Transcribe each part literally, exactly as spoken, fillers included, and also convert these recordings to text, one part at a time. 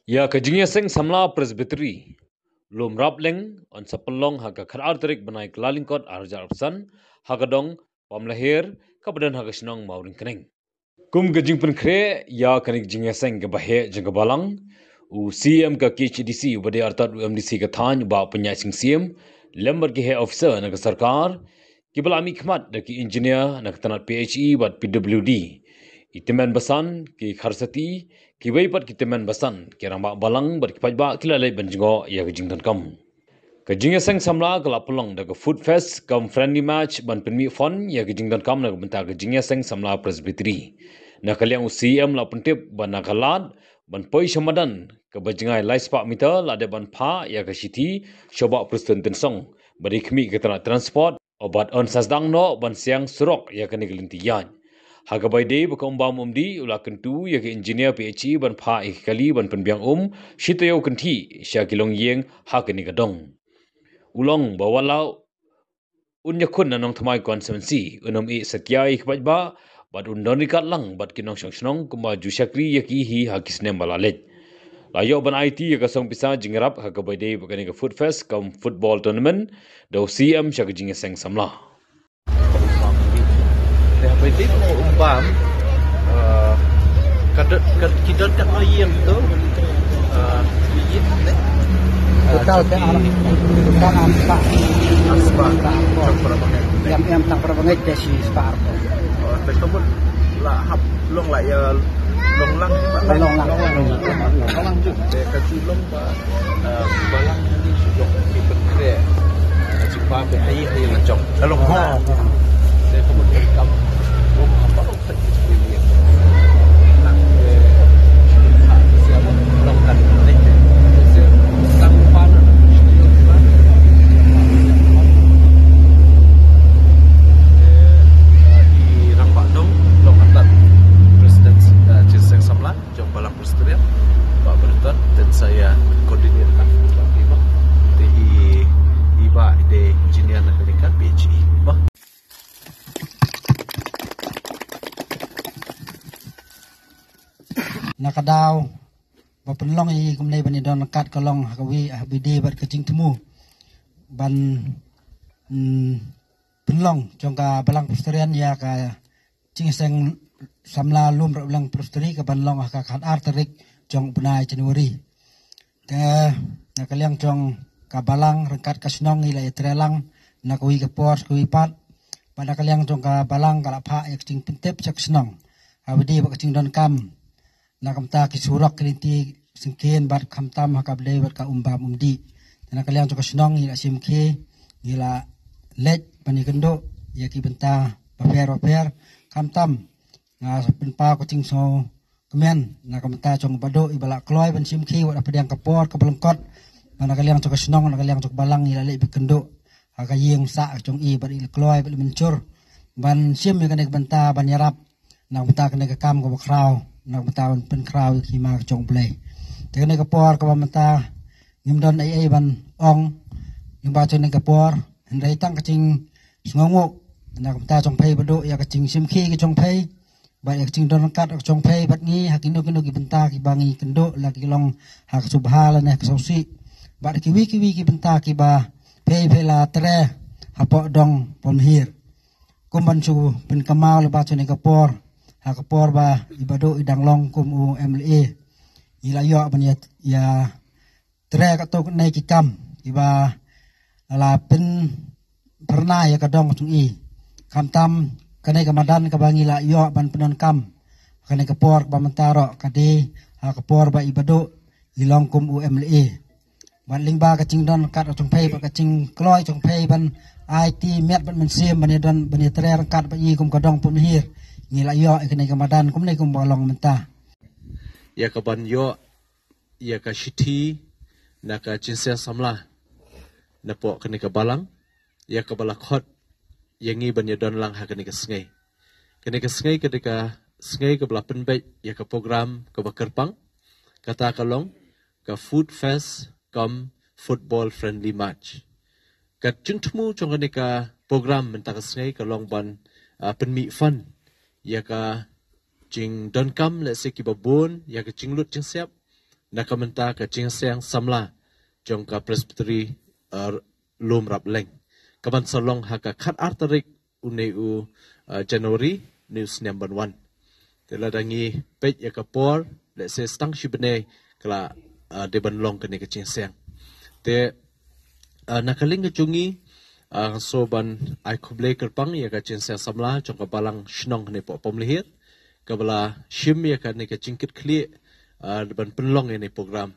Ïa ka jingïaseng samla Presbytery Lumrapleng yn sa pynlong ha ka khatar tarik bnai Kyllalyngkot arhajar arphew san ha ka dong Pamlaher kaba don ha ka shnong Mawryngkneng. Kum ka jingpynkhreh ïa kane ka jingïaseng kaba heh jong ka balang, u C E M ka K H A D C uba dei artat u M D C ka thaiñ u Bah Pynïaid Sing Syiem lem bad ki heh officer na ka sorkar kiba la mihkhmat da ki engineer na ka tnat P H E bad P W D, i tymmen basan, ki kharsati, kiwei pat ki tymmen basan, ki rangbah balang bad ki paidbah ki la leit ban jngoh ïa ka jingdonkam. Ka jingïaseng samla ka la pynlong da ka Food Fest cum Friendly Match ban pynmih fund ïa ka jingdonkam na ka bynta ka jingïaseng samla Presbytery. Na ka liang u C E M la pyntip ba na ka lad ban poi sha madan kaba jngai lai spah meter la dep ban phah ïa ka shithi sha u Bah Prestone Tynsong ba dei khmih ka tnat transport, bad yn sa sdang noh ban siang surok ïa kane ka lynti ïaid. Ha kaba ïadei bad ka um bam um dih, u la kyntu ïa ka engineer P H E ban phah ïa ki kali ban pynbiang um shi taïew kynthih sha ki longïing ha kane ka dong. U la ong ba wat la un ïakhun na Nongthymmai constituency, un ym ïeh satia ïa ki paidbah bad un don ryngkat lang bad ki nongshong shnong kumba ju shakri ïa ki hi ha ki snem ba la leit. La ïoh ban aiti ïa ka song pisa jingïarap ha kaba ïadei bad kane ka Food Fest cum Football Tournament da u C E M sha ka jingïaseng samla. Te haba ïadei bad ka um bam, eh, ka don, ka, ki don katno ïing to, eh, ki ïing ne? Total te ar, total ar spah. Ar spah. Jong para bangeit. Ïam, ïam tang para bangeit te shi spah arphew. Oh, te ka mut la hap long la ïa long lang. Long lang. Long lang. Long lang ju. Te ka ju long ba, eh, balang hangne shu long ki pynkhreh. Ka jingpa ba ai ai la jong. Ka long ha. Te ka mut ka kam. Bom apa long. President, uh, Jingïaseng Samla jong Balang Presbyterian, Bah Berton, dan saya koordinir kan Bah Bima. Te i, i Bah i dei engineer na ka liang ka P H E. Bah. Na ka daw ba pynlong ïa kumne ban ïadon ryngkat ka long ha kawei ha bide bad ka jingthmu ban, mm, pynlong jong ka Balang Presbyterian ïa ka jingïaseng samla Lumrapleng Presbytery ka ban long ha ka khatar tarik jong u bnai January. Te na ka liang jong ka balang ryngkat ka shnong ngi la ïatrei lang na kawei ka por kawei pat. Bad na ka liang jong ka balang ka la phah ïa ka jingpyntip sha ka shnong ha bide bad ka jingdonkam na ka bynta ki surok ki lynti syngkien bad khamtam ha kaba ïadei bad ka um bam um dih. Te na ka liang jong ka shnong ngi la shim khie, ngi la leit ban ïakynduh ïa ki bynta bapher bapher, khamtam nga sa pynpaw ka jingsngewkmen na ka bynta jong u Bah Duh iba la kloi ban shim khie wat hapdeng ka por kaba lyngkot. Bad na ka liang jong ka shnong, na ka liang jong ka balang ngi la leit ban ïakynduh ha ka ïing sah jong i bad i la kloi bad i la mynjur ban shim ïa kane ka bynta ban ïarap na ka bynta kane ka kam kaba khraw, na ka bynta ban pynkhraw ïa ka hima ka jong U Blei. Te kane ka por kaba mynta ngim don ei ei ban ong lyngba jong kane ka por, hynrei tang ka jingsngewnguh na ka bynta jong phi Bah Duh ïa ka jingshim khie ka jong phi bad ïa ka jingdon ryngkat ka jong phi bad ngi ha kino kino ki bynta kiba ngi kynduh, la ki long ha ka sngewbha lane ka sngewsih, bad kiwei kiwei ki bynta kiba phi phi la trei hapoh dong Pamhir. Kum ban shu pynkynmaw lyngba jong kane ka por, ha ka por ba i Bah Duh i dang long kum u M L A, i la ïoh ban ïa, ïa trei katto katne ki kam kiba la pynphyrnai ïa ka dong jong i. Khamtam kane ka madan kaba ngi la ïoh ban pyndonkam kane ka por kaba mynta ruh ka dei ha ka por ba i Bah Duh i long kum u M L A. Bad lyngba ka jingdon ryngkat jong phi bad ka jingkloi jong phi ban aiti met bad mynsiem ban ïadon ban ïatrei ryngkat bad i kum ka dong Pamhir, ngi la ïoh ïa kane ka madan kumne kumba long mynta. Ïa ka ban ïoh ïa ka shithi na ka jingïaseng samla napoh kane ka balang, ïa kaba la khot ïa ngi ban ïadon lang ha kane ka sngi. Kane ka sngi ka dei ka sngi kaba la pynbeit ïa ka program kaba kyrpang, kata ka long ka Food Fest cum Football Friendly Match. Ka jingthmu jong kane ka program mynta ka sngi ka long ban, ah, pynmih fund ïa ka jingdonkam lehse kiba bun ïa ka jinglut jingsep na ka bynta ka jingïaseng samla jong ka Presbytery, uh, Lumrapleng, ka ban sa long ha ka khat ar tarik une u, uh, January, une u snem ban wan. Te lada ngi peit ïa ka por, lehse stang shi bnai ka la, uh, dei ban long kane ka jingïaseng. Te, uh, na ka liang ka jong ngi, uh, nga sngew ban ai khublei kyrpang ïa ka jingïaseng samla jong ka Balang Shnong hangne hapoh Pamlahir, kaba la shim ïa kane ka jingkitkhlieh, uh, ban pynlong ïa kane ka program.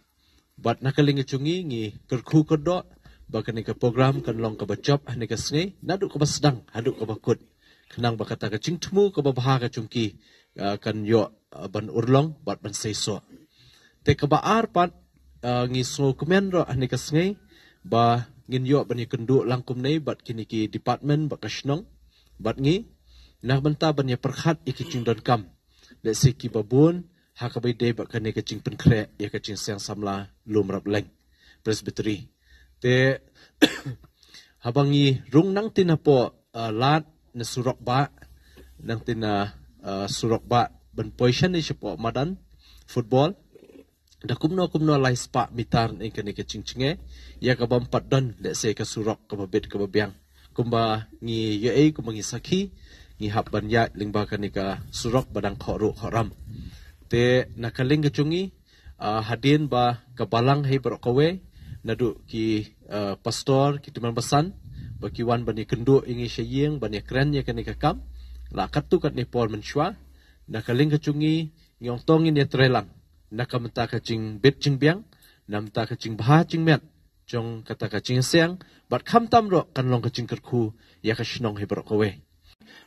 Bad na ka liang ka jong ngi, ngi kyrkhu kyrdoh ba kane ka program kan long kaba jop hangne ka sngi, naduh kaba sdang haduh kaba kut, khnang ba kata ka jingthmu kaba bha ka jong ki, uh, kan ïoh, uh, ban urlong bad ban seisoh. Te kaba ar pat, uh, ngi sngewkmen ruh hangne ka sngi ba ngin ïoh ban ïakynduh lang kumne bad kine ki department bad ka shnong bad ngi, na ka bynta ban ïapyrkhat ïa ki jingdonkam, lehse kiba bun, ha kaba ïadei bad kane ka jingpynkhreh ïa ka jingïaseng samla Lumrapleng Presbytery. Te haba ngi rung nangta na poh, uh, lad na surok bah, nangta na, uh, surok bah ban poi shane shapoh madan football, da kumno kumno lai spah mitar ne kane ka jingjngai, ïa kaba ym pat don lehse ka surok kaba bit kaba biang. Kumba ngi ïohi, kumba ngi sakhi, ngi hap ban ïaid lyngba kane ka surok ba dang khohruh khohram. Te na ka liang ka jong ngi, uh, hadien ba ka Balang hi baroh kawei, naduh ki, uh, pastor, ki tymmen basan, ba ki wan ban ïakynduh ïa ngi sha ïing ban ïakren ïa kane ka kam, la katto katne por mynshuwa, na ka liang ka jong ngi, ngi ong to ngin ïatreilang na ka bynta ka jingbit jingbiang, na ka bynta ka jingbha jingmiat jong kata ka jingïaseng, bad khamtam ruh kan long ka jingkyrkhu ïa ka shnong hi baroh kawei.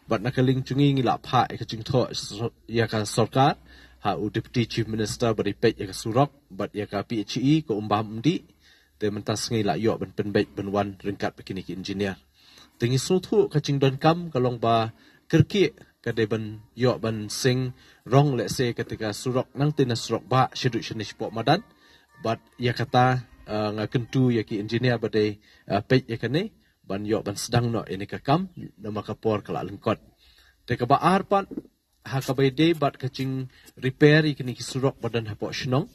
Bad na ka liang jong ngi, ngi la phah ïa ka jingthoh so-, ïa ka sorkar, ha u Deputy Chief Minister ba dei peit ïa ka surok bad ïa ka P H E, ka Umbam Umdih. Te mynta sngi la ïoh ban pynbeit ban wan ryngkat bad kine ki engineer. Te ngi sngewthuh ka jingdonkam ka long ba kyrkieh ka dei ban ïoh ban seng rong lehse kata ka surok nangta na surok bah shaduh shane shapoh madan. Bad ïa kata, uh, nga kyntu ïa ki engineer ba dei, uh, peit ïa kane ban ïoh ban sdang noh ïa kane ka kam, namar ka por ka la lyngkot. Te kaba ar pat, ha kaba ïadei bad ka jing repair ïa kine ki surok ba don hapoh shnong.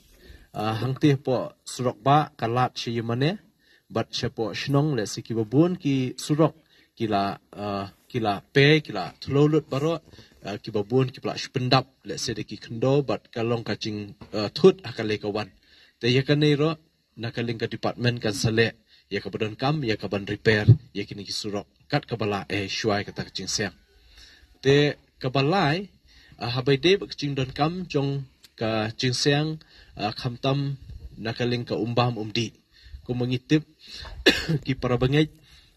Uh, hangta hapoh surok bah ka lad sha ïing mane, bad shapoh shnong lehse kiba bun ki surok ki la, uh, ki la pei, ki la thliew lut baroh, uh, kiba bun kiba la shu pyndap lehse da ki khyndew bad ka long ka jing, uh, thut ha ka lei ka wan. Te ïa kane ruh, na ka liang ka department kan sa leh ïa kaba donkam, ïa ka ban repair ïa kine ki surok kat kaba lah eh shuwa ïa kata ka jingïaseng. Te kaba lai, uh, haba ïadei bad ka jingdonkam jong ka jingïaseng, uh, khamtam na ka liang ka Umbam Umdih. Kumba ngi tip, ki para bangeit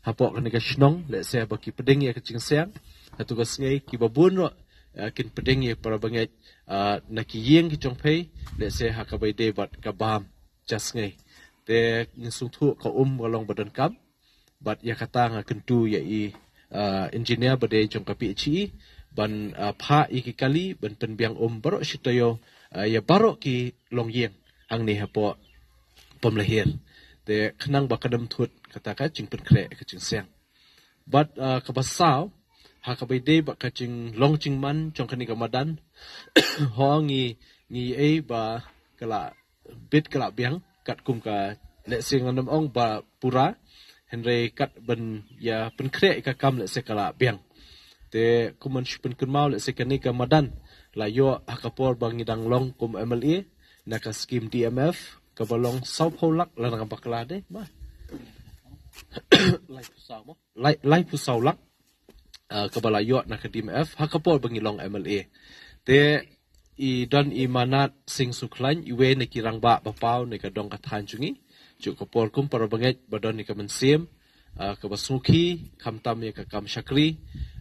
hapoh kane ka shnong, lehse ba ki pdiang ïa ka jingïaseng, hato ka sngi kiba bun ruh, uh, kin pdiang ïa para bangeit, uh, na ki ïing ki jong phi, lehse ha kaba ïadei bad ka bam ja sngi. Te ngi sngewthuh ka um ka long ba donkam, bad ïa kata nga kyntu ïa i, uh, engineer ba dei jong ka P H E ban, uh, phah ïa ki kali ban pynbiang um baroh shi taïew, uh, ïa baroh ki longïing hangne hapoh Pamlahir. Te khnang ba kan ym thut kata ka jingpynkhreh ka jingïaseng. Bad, uh, kaba saw, ha kaba ïadei bad ka jinglong jingman jong kane ka madan, ho ngi, ngi ïohi ba ka la bit ka la biang, katkum ka, lehse ngan ym ong ba pura, hynrei kat ban ïa pynkhreh ïa ka kam lehse ka la biang. Te kumban shu pynkynmaw lehse kane ka madan la ïoh ha ka por ba ngi dang long kum M L A na ka skim D M F, kaba long sawphew lak lada nga bakla de, ma. Laiphew saw mo. Lai, laiphew saw lak, uh, kaba la ïoh na ka D M F ha ka por ba ngi long M L A. Te i don i Manat Sing Sukhlain, iwei na ki rangbah ba paw na ka dong ka thaiñ jong ngi, juh ka por kum para bangeit ba don ïa ka mynsiem, uh, kaba sngewkhia khamtam ïa ka kam shakri,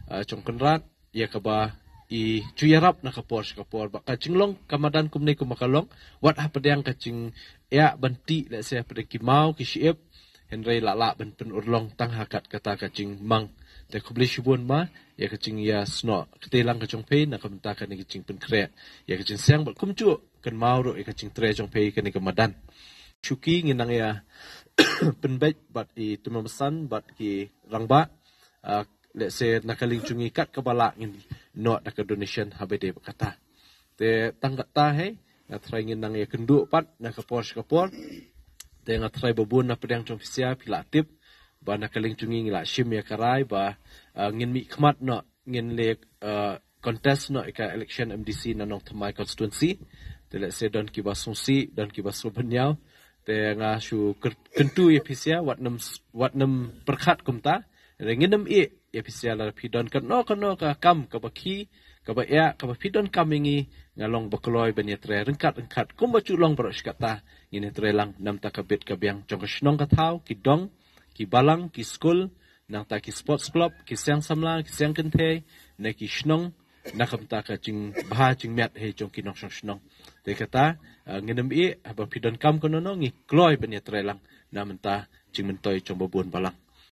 uh, jong Kynrad, ïa kaba i ju ïarap na ka por sha ka por. Bad ka jinglong ka madan kumne kumba ka long, wat hapdeng ka jingeh ban tih lehse hapdeng ki maw ki shyiap, hynrei la lah ban pynurlong tang ha kat kata ka jingmang. Te khublei shibun ma ïa ka jingïasnoh kti lang ka jong phi na ka bynta kane ka jingpynkhreh ïa ka jingïaseng, bad kumjuh kynmaw ruh ïa ka jingtrei jong phi kane ka madan. Shuki ngin nang ïa pynbeit bad i tymmen basan bad ki rangbah, uh, lehse na ka liang jong ngi kat kaba lah ngin noh da ka donation haba ïadei bad kata. Te tang kata hi, Nga trai ngin nang ïa kynduh pat na ka por sha ka por. Te nga trai ba bun na pdeng jong phi sa phi la tip ba na ka liang jong ngi ngi la shim ïa ka rai ba uh, ngin mih khmat noh, ngin leh uh, contest noh ïa ka election M D C na Nongthymmai constituency. Te lehse don ki ba sngewsih, don ki ba sngewbha ñiaw. Te nga shu kyntu ïa phi sa wat nem wat nem pyrkhat kumta. Ngin ym ïeh ïa phi sa lada phi don kano kano ka kam kaba khih, kaba ïa kaba phi don kam ïa ngi. Nga long ba kloi ban ïa trei ryngkat ryngkat kumba ju long baroh shi katta. Ngin ïa trei lang namar ka bit ka biang jong ka shnong ka thaw, ki dong, ki balang, ki skul, nangta ki sports club, ki seng samla, ki seng kynthei, ne ki shnong, na ka bynta ka jingbha jingmiat hi jong ki nongshong shnong. Te kata uh, ngin ym ïeh haba phi don kam kano kano ngi kloi ban ïa trei lang na bynta jingmyntoi jong ba bun balang.